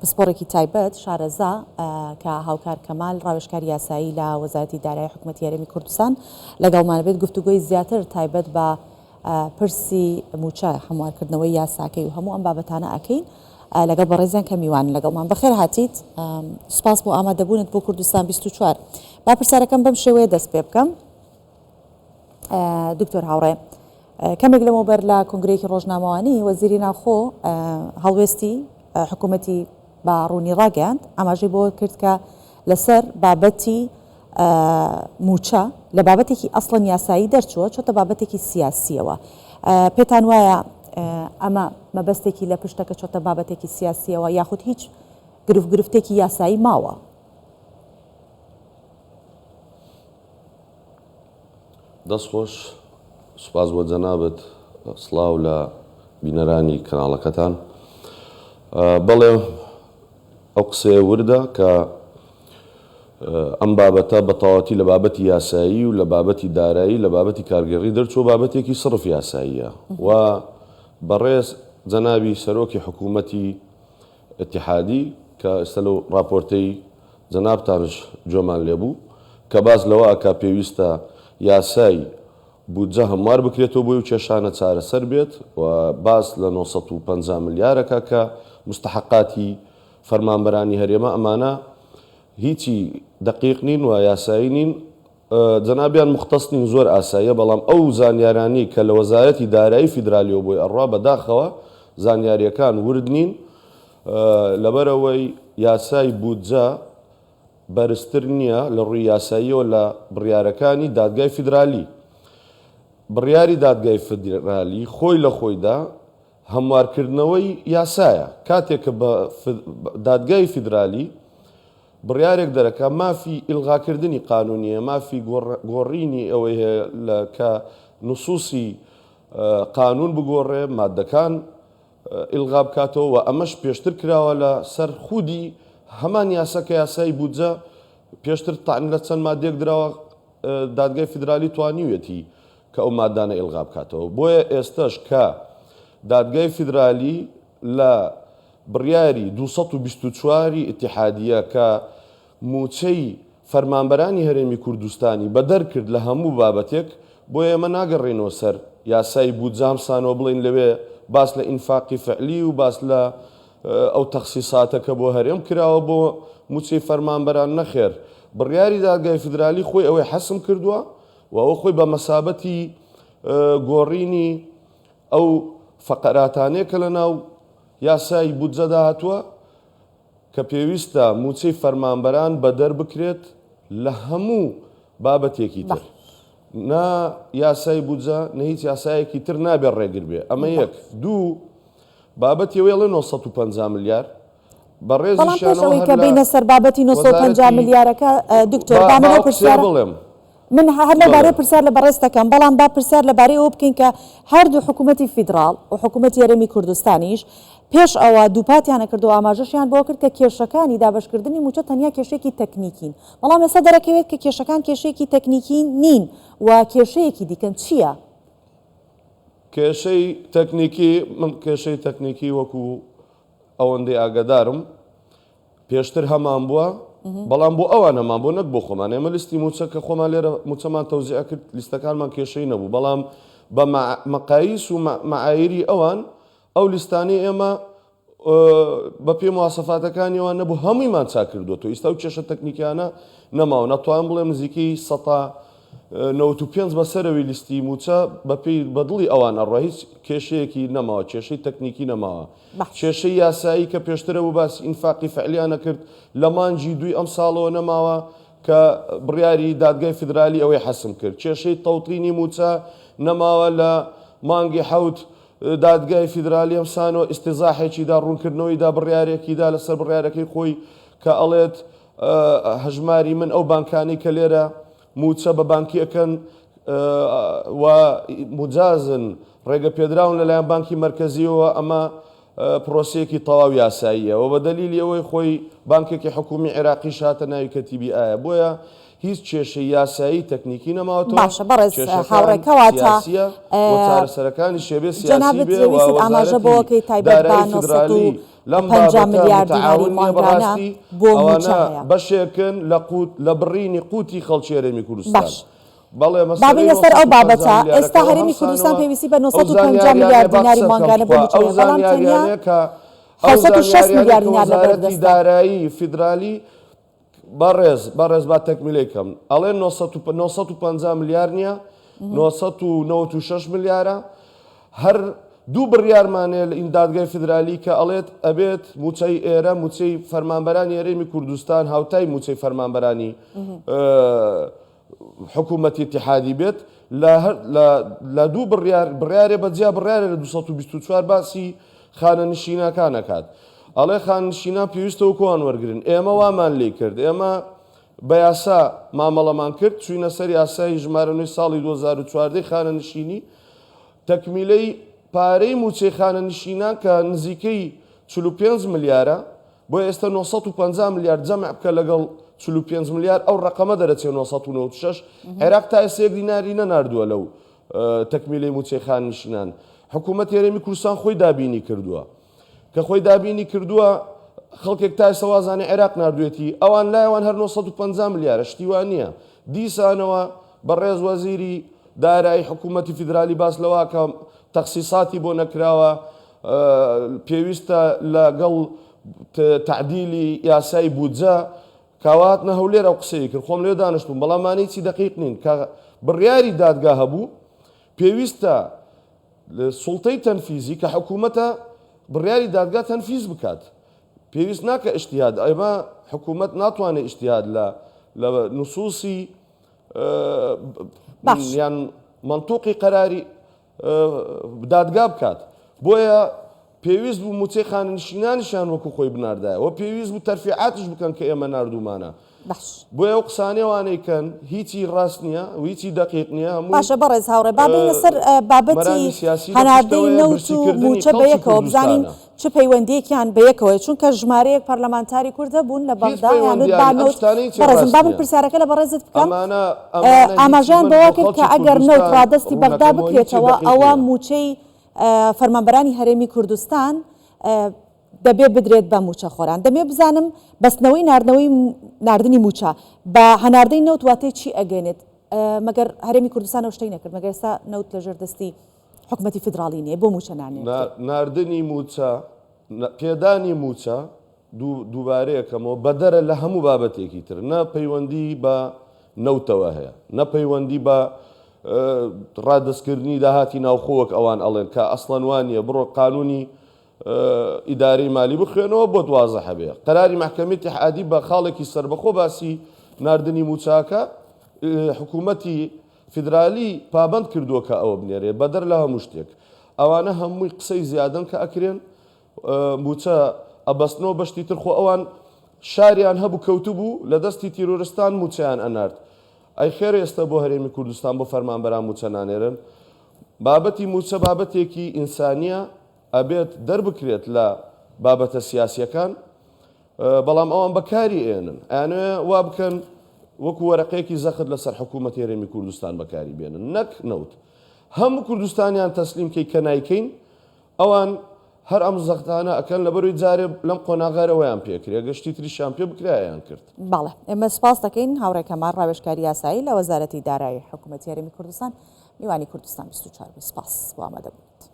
پسپۆڕێکی تایبەت، شارەزا، کە هاوکار کەمال، ڕاوێژکاری یاسایی لە وەزارەتی دارایی حکومەتی هەرێمی کوردستان لەگەڵمان بێت گفتوگۆی زیاتر تایبەت بە پرسی مووچە، هەموارکردنەوەی یاساکەی و هەموو ئەم بابەتانە ئەکەین لەگەڵ بەڕێزیان کە میوانن لەگەڵمان. بەخێر هاتیت، سوپاس بۆ ئامادەبوونت بۆ کوردستان 24. با پرسیارەکەم بەم شێوەیە دەست پێ بکەم. دکتۆر هاوڕێ کەمێک لەمەوبەر لە کۆنگرەیەکی ڕۆژنامەوانی وەزیری ناوخۆ هەڵوێستی حکوومەتی بە ڕوونی ڕاگەیاند ئاماژەی بۆ کرد کە لەسەر بابەتی موچە لە بابەتێکی ئەسڵەن یاسایی دەرچووە چۆتە بابەتێکی سیاسیەوە پێتان وایە ئەمە مەبەستێکی لە پشتە کە چۆتە بابەتێکی سیاسیەوە یاخود هیچ گرفت گرفتێکی یاسایی ماوە؟ دەست خۆش سوپاس بۆ جەنابت سڵاو لە بینەرانی کەناڵەکەتان بەڵێ ئەو قسەیە وردە کە ئەم بابەتە بە تەواوەتی لە بابەتی یاسایی و لە بابەتی دارایی لە بابەتی کارگێڕی دەرچووە بابەتێکی سڕف یاساییە و بەڕێز جەنابی سەرۆکی حکوومەتی ئیتیحادی کە ئێستا لەو ڕاپۆرتەی جەنابتانش گوێمان لێ بوو کە باس لەوە ئەکا پێویستە یاسای بودجە هەموار بکرێتەوە بۆی و کێشانە چارەسەر بێت و باس لە 950 ملیار ئەکا کە مستحقاتی فەرمانبەرانی هەرێمە ئەمانە هیچی دەقیق نین و یاسایی نین جەنابیان موختەس نین زۆر ئاساییە بەڵام ئەو زانیارانەی کە لە وەزارەتی دارایی فیدرالیەوە بۆی ئەڕوا بەداخەوە زانیاریەکان ورد نین لەبەرئەوەی یاسای بودجە بەرزتر نییە لە ڕووی یاساییەوە لە بڕیارەکانی دادگای فیدرالی بڕیاری دادگای فیدرالی خۆی لە خۆیدا هەموارکردنەوەی یاسایە کاتێک کە بە دادگای فیدرالی بڕیارێک دەرەکا مافی ئیلغاکردنی قانونی هەیە، مافی گۆڕینی ئەوەی هەیە لە کە نصوصی قانون بگۆڕێ، مادەکان ئیلغا بکاتەوە و ئەمەش پێشتر کراوە لە سەر خودی هەمان یاسا کە یاسای بودجە پێشتر تەعن لە چەند مادەیەک دراوە دادگای فیدرالی توانیویەتی کە ئەو مادانە ئیلغا بکاتەوە بۆیە ئێستەش کە دادگای فیدرالی لە بڕیاری 224 ی ئیتیحادیە کە مووچەی فەرمانبەرانی هەرێمی کوردستانی بەدەر کرد لە هەموو بابەتێک، بۆیە ئێمە ناگەڕێینەوە سەر یاسای بودجە هەمسانەوە بڵێین لەوێ باس لە ئینفاقی فعلی و باس لە ئەو تەخسیساتە کە بۆ هەرێم کراوە بۆ مووچەی فەرمانبەران، نەخێر بڕیاری دادگای فیدرالی خۆی ئەوەی حەسم کردووە و ئەوە خۆی بە مەسابەتی گۆڕینی ئەو فەقەراتانەیە کە لەناو یاسای بودجەدا هاتووە کە پێویستە مووچەی فەرمانبەران بەدەر بکرێت لە هەموو بابەتێکی تر. نا یاسای بودجە نە هیچ یاسایەکی تر نابێت ڕێگر بێ. ئەمە یەک. دوو، بابەتی ئەوەی ئەڵێ 950 ملیار، بەڵام پێش ئەوەی کە بێینە سەر بابەتی 950 ملیارەکە دکتۆر با من ئەو پرسیارە بڵێم. من هەر لەو بارەیە پرسیار لە بەڕێزت دەکەم، بەڵام با پرسیار لەبارەی ئەوە بکەین کە هەردوو حکوومەتی فیدراڵ و حکوومەتی هەرێمی کوردستانیش پێش ئەوە دووپاتیان کرد و ئاماژەشیان بەوە کرد کە کێشەکانی دابەشکردنی مووچە تەنیا کێشەیەکی تەکنیکین، بەڵام ئێستا دەرەکەوێت کە کێشەکان کێشەیەکی تەکنیکی نین و کێشەیەکی دیکەن، چییە؟ کێشەی تەکنیکی، من کێشەی تەکنیکی وەکوو ئەوەندەی ئاگادارم پێشتر هەمان بووە بەڵام بۆ ئەوان هەمان بۆ نەک بۆ خۆمان ئێمە لیستی موچە کە خۆمان لێرە موچەمان تەوزیع کرد لیستەکانمان کێشەی نەبوو بەڵام بە مەقایس و مەعایری ئەوان ئەو لیستانی ئێمە بە پێ مواسەفاتەکانی ئەوان نەبوو هەموویمان چاک کردووە ئیستا و کێشە تەکنیکیانە نەماوە نەتوان بڵێم نزیکەی سەتا 95 بەسەرەوەی لیستی موچە بەپێی بەدڵی ئەوان ئەڕوا هیچ کێشەیەکی نەماوە کێشەی تەکنیکی نەماوە کێشەی یاسایی کە پێشتر هەبوو باسی ئینفاقی فعلیان ئەکرد لە مانگی دووی ئەمساڵەوە نەماوە کە بڕیاری دادگای فیدرالی ئەوەی حەسم کرد. کێشەی تەوتینی مووچە نەماوە لە مانگی حەوت دادگای فیدرالی ئەمسانەوە ئیستیزاحێکی دا ڕوونکردنەوەی دا بڕیارێکی دا لەسەر بڕیارەکەی خۆی کە ئەڵێت هەژماری من ئەو بانکانەی کە لێرە مووچە بە بانکی ئەکەن و موجازن، ڕێگەپێدراون لەلایەن بانکی مەرکەزییەوە، ئەمە پرۆسەیەکی تەواو یاساییە و بە دەلیلی ئەوەی خۆی بانکێکی حکوومی عێراقیش هاتە ناوی کە تی بی ئایە، بۆیە هیچ کێشەی یاسایی تەکنیکی نەماوەتەوە، باشە بەڕێز کێشەکان هاوڕێ کەواتە سیاسییە و چارەسەرەکانیش ئەبێ سیاسی جەنابت بێ و ویستت ئاماژە وەزارەتی بەوە کەی تایبەت بە دارایی 900 فیدرالی. لەم 50 بابەتە ملیار دیناری متعاون نییە مانگانە بەڕاستی بۆ مووچە ئەوانە هەیە. بەشێکن لە قوت لە بڕینی قوتی خەڵکی هەرێمی کوردستان. باش. بەڵێ با مەسەلەی بێینە سەر ئەو 950 بابەتە، ئێستا ملیارەکە و هەرێمی کوردستان هەمسانەوە پێویستی بە ئەو 950 ملیار زانیاریانەیە با دیناری قسە بکەم مانگانە بۆ تخوا مووچە ئەو هەیە، بەڵام تەنیا زانیاریانەیە کە ئەو 760 زانیاریانەی ملیار کە دینار لەبەر وەزارەتی دەستە. دارایی فیدرالی بەڕێز بەڕێز با تەکمیلەی کەم ئەڵێن 950 ملیار نییە 996 ملیارە هەر دوو بڕیارمان هەیە لە دادگای فیدرالی کە ئەڵێت ئەبێت مووچەی ئێرە مووچەی فەرمانبەرانی هەرێمی کوردستان هاوتای مووچەی فەرمانبەرانی حکوومەتی ئیتیحادی بێت لە لە دوو بڕیار بڕیارێ بە جیا بڕیارێ لە 224 باسی خانەنشینەکان ئەکات ئەڵێ خانەنشینان پێویستە وەکوان وەرگرن ئێمە وامان لێ کرد ئێمە بە یاسا مامەڵەمان کرد چوینە سەر یاسای ژمارە نوێی ساڵی 2014 خانەنشینی تەکمیلەی پارەی مووچەی خانەنشینان کە نزیکەی 45 ملیارە بۆیە ئێستا 950 ملیار جەمع بکە لەگەڵ 45 ملیار ئەو ڕەقەمە دەرەچێ 996 عێراق تا ئێستا یەک دیناری نەناردووە لەو تەکمیلەی مووچەی خانەنشینان حکوومەتی هەرێمی کوردستان خۆی دابینی کردووە کە خۆی دابینی کردووە خەڵکێک تا ئێستا وازانێ عێراق ناردوێتی ئەوان لای ئەوان هەر 950 ملیارە شتی وا نییە دیسانەوە بەڕێز وەزیری دارایی حکوومەتی فیدرالی باس لەوە کە تەخسیساتی بۆ نەکراوە پێویستە لەگەڵ تەعدیلی یاسای بودجە کاوە هاتنە هەولێر ئەو قسەی کرد خۆم لێ دانیشتوم بەڵام مانەی چی دەقیق نین کە بڕیاری دادگا هەبوو پێویستە سوڵتەی تەنفیزی کە حکوومەتە بڕیاری دادگا تەنفیز بکات پێویست ناکە ئیجتیهاد ئێمە حکوومەت ناتوانێت ئیجتیهاد لە لە نصوصی باش یان منطوقی قەراری دادگا بکات بۆیە پێویست بوو مووچەی خانەنشینانیشیان وەکو خۆی بناردایە و پێویست بوو تەرفیعاتیش بکەن کە ئێمە ناردوومانە. باش. بۆیە ئەو قسانەی ئەوانەی کەن هیچی ڕاست نییە و هیچی دەقیق نییە هەمووی باشە بەڕێز هاوڕێ با بێینە سەر بابەتی مەرامی سیاسی لە هەناردەی پشتەوەیە نەوت و برسیکردنی مووچە خەڵکی بەیەکەوە بزانین کوردستانە. چ پەیوەندییەکیان بەیەکەوەیە چونکە ژمارەیەک پەرلەمانتاری کورد هەبوون لە هیچ بەغدا یان وت پەیوەندیان با ئەم نەوت شتانە هیچی بەڕێزم ڕاست با من نییە. پرسیارەکە لە بەڕێزت بکەم ئەمانە ئەمانە هیچی ئاماژەیان من بەوە بۆ کرد کە خەڵکی ئەگەر نەوت کوردستان ڕادەستی بەغدا ڕوونەکەمەوە هیچی بکرێتەوە دەقیق ئەوا نییە. مووچەی فەرمانبەرانی هەرێمی کوردستان دەبێ بدرێت بە مووچەخۆران. دەمەوێ بزانم بەستنەوەی ناردنەوەی ناردنی مووچە بە هەناردەی نەوت واتەی چی ئەگەێنێت؟ مەگەر هەرێمی کوردستان ئەو شتەی نەکرد؟ مەگەر ئێستا نەوت لەژێر دەستی حکومەتی فیدراڵی نییە بۆ مووچە نانێردرێت؟ ناردنی مووچە، پێدانی مووچە دووبارەیەکەمەوە بەدەرە لە هەموو بابەتێکی تر، نە پەیوەندی بە نەوتەوە هەیە، نە پەیوەندی بە ڕادەستکردنی داهاتی ناوخۆ وەک ئەوان ئەڵێن کە ئەسڵەن وا نییە، بڕۆ قانونی ئیدارەی مالی بخوێنەوە بۆت وازح ئەبێ. قەراری مەحکەمەی ئیتیحادی بە خاڵێکی سەربەخۆ باسی ناردنی مووچەکە حکوومەتی فیدرالی پابەند کردووە کە ئەوە بنێرێ بەدەر لە هەموو شتێک. ئەوانە هەمووی قسەی زیادەن کە ئەکرێن مووچە ئەبەستنەوە بە شتی تر خۆ ئەوان شاریان هەبوو کەوتبوو لە دەستی تیرۆرستان مووچەیان ئەنارد ئەی خێرە ئێستا بۆ هەرێمی کوردستان بۆ فەرمانبەران مووچە نانێرن بابەتی مووچە بابەتێکی ئینسانیە ئەبێت دەربکرێت لە بابەتە سیاسیەکان بەڵام ئەوان بەکاری ئێنن ئەیانەوێ وا بکەن وەکو وەرەقەیەکی زەخت لەسەر حکوومەتی هەرێمی کوردستان بەکاری بێنن نەک نەوت هەموو کوردستانیان تەسلیم کەی کە نایکەین ئەوان هەر ئەم زەختانە ئەکەن لەبەروی جارێ لەم قۆناغە ئەوەیان پێکرێ گەر شتی تریشیان پێ بکرایە ئەیان کرد. بەڵێ ئێمە سوپاس دەکەین هاوڕێ کەمال ڕاوێژکاری یاسایی لە وەزارەتی دارایی حکوومەتی هەرێمی کوردستان میوانی کوردستان 24 بوو سپاس بۆ ئامادەبوونت.